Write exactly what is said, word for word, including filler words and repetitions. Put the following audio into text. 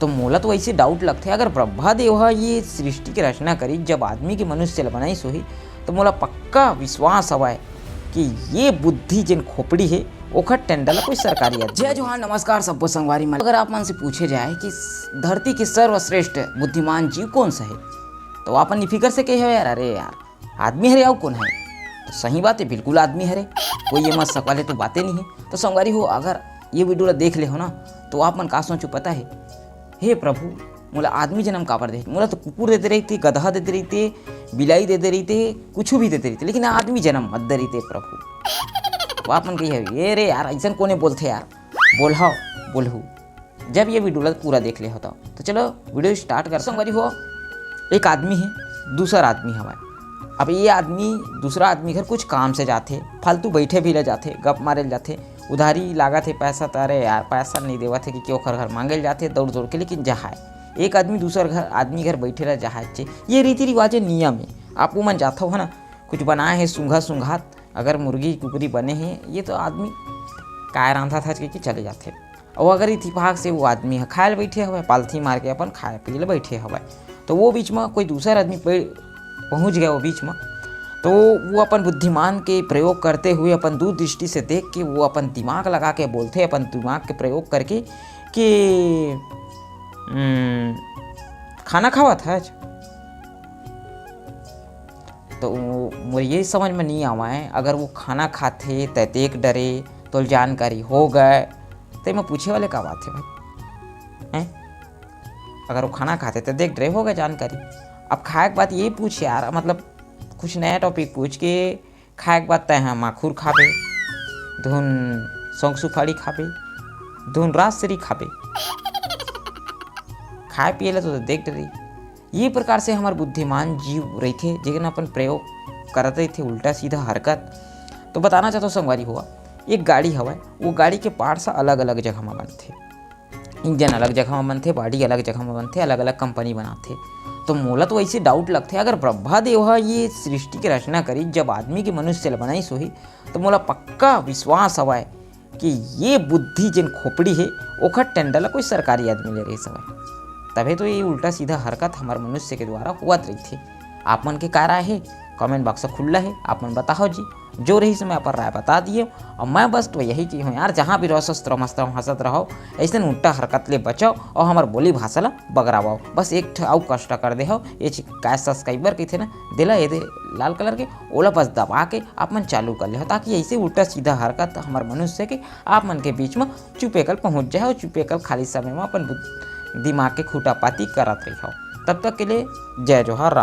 तो मोला तो वैसे डाउट लगथे, अगर ब्रह्मा देव ह ये सृष्टि के रचना करी, जब आदमी के मनुष्य ल बनाइस होही, तो मोला पक्का विश्वास हवय कि ये बुद्धि जेन खोपड़ी हे, ओखर टेंडा ल कोई सरकारी आदमी। जय जोहार, नमस्कार सब्बो संगवारी मन। अगर आप मन से पूछे जाए कि धरती के सर्वश्रेष्ठ बुद्धिमान जीव कौन सा है, तो आप मन निफिकर से कहे हो, "यार, अरे यार, आदमी हरे, अउ कौन है?" तो सही बात है, बिल्कुल आदमी हरे, कोई ये मत सवाल है तो बातें नहीं है। तो संगवारी हो, अगर ये वीडियो ला देख ले हो ना, तो आप मन का सोचो पता है, "हे प्रभु, मोला आदमी जन्म काबर दे? मोला तो कुकुर दे दे रहिते, गधा दे दे रहिते, बिलाई दे दे रहिते, कुछ भी दे दे रहिते, लेकिन आदमी जन्म मत दे रहिते प्रभु।" तो आप मन कही, "ये रे यार, ऐसन कोने बोलथे यार?" बोलहव, बोलहू, जब ये वीडियो ला पूरा देख ले हो तो। तो चलो वीडियो स्टार्ट कर। संगवारी हो, एक आदमी है, दूसर आदमी हवय। अब ये आदमी दूसरा आदमी घर कुछ काम से जाथे, फालतू बैठे भी ले जाथे, गप मारे ले जाथे, उधारी लागत है पैसा, तो अरे यार पैसा नहीं देवत है कि क्यों ओखर घर मांगे ले जाथे दौड़ दौड़ के, लेकिन जहाए एक आदमी दूसर घर आदमी घर बैठे रह जहाए चे। ये रीति रिवाज है, नियम है। आप मन जाथो है ना, कुछ बनाए है सूंघा सूंघात, अगर मुर्गी कुकरी बने हे, ये तो आदमी काय रांधा था कि चले जाथे। और अगर इतिफाक से वो आदमी ह खाए ल बैठे हवय, पालथी मार के अपन खाए पिए ल बैठे हवय, तो वो बीच में कोई दूसर आदमी पहुंच गया वो बीच में, तो वो अपन बुद्धिमान के प्रयोग करते हुए, अपन दूरदृष्टि से देख के, वो अपन दिमाग लगा के बोलथे, अपन दिमाग के प्रयोग करके कि "हम्म, खाना खावत हच?" तो मोर ये समझ में नहीं आवय, अगर वो खाना खाथे त देख डरे, तो जानकारी हो गए, तो मैं पूछे वाले का बात है भाई, हैं? अगर वो खाना खाथे त देख डरे, हो गए जानकारी। अब खाए के बाद ये पूछ यार, मतलब कुछ नया टॉपिक पूछ के, खाए के बाद तय ह माखुर खाबे, धुन सौंग सुपारी खाबे, धुन राजश्री खाबे, खाए पिए ला तो देख डरे। ये प्रकार से हमर बुद्धिमान जीव रहिथे, जेकन अपन प्रयोग करत रहिथे उल्टा सीधा हरकत। तो बताना चाहता हूँ संगवारी हो, एक गाड़ी हवय, वो गाड़ी के पार्ट्स अलग-अलग जगह म बनथे, इंजन अलग जगह म बनथे, बॉडी अलग जगह म बनथे, अलग-अलग कंपनी बनाथे। तो मोला तो वैसे डाउट लगथे, अगर ब्रह्मा देव ह ये सृष्टि के रचना करी, जब आदमी के मनुष्य ल बनाइस होही, तो मोला पक्का विश्वास हवय कि ये बुद्धि जेन खोपड़ी हे, ओखर टेंडा ल कोई सरकारी आदमी ले रहिस हवय। तभे तो ये उल्टा सीधा हरकत हमर मनुष्य के द्वारा होवत रहिथे। आप मन के का राय हे? कमेंट बॉक्स खुल्ला हे, आप मन बताहव जी। जो रहिस मैं अपन राय बता दिए, और मैं बस तो यही कही हूँ यार, जहाँ भी रहो स्वस्थ रहो, मस्त रहो, हंसत रहो, ऐसे उल्टा हरकत ले बचो और हमर बोली भाषा ला बगरावो। बस एक ठो अउ कष्ट कर दे हो, ये चि-, काय सब्सक्राइबर कहिथे ना, देला ये दे लाल कलर के, ओला बस दबा के आप मन चालू कर ले हो, ताकि ऐसे उल्टा सीधा हरकत हमर मनुष्य के आप मन के बीच में चुपेकल पहुंच जाए और चुपेकल खाली समय में अपन बुद-, दिमाग के खूटापाती करत रही हो। तब तक के लिए जय जोहार, राम।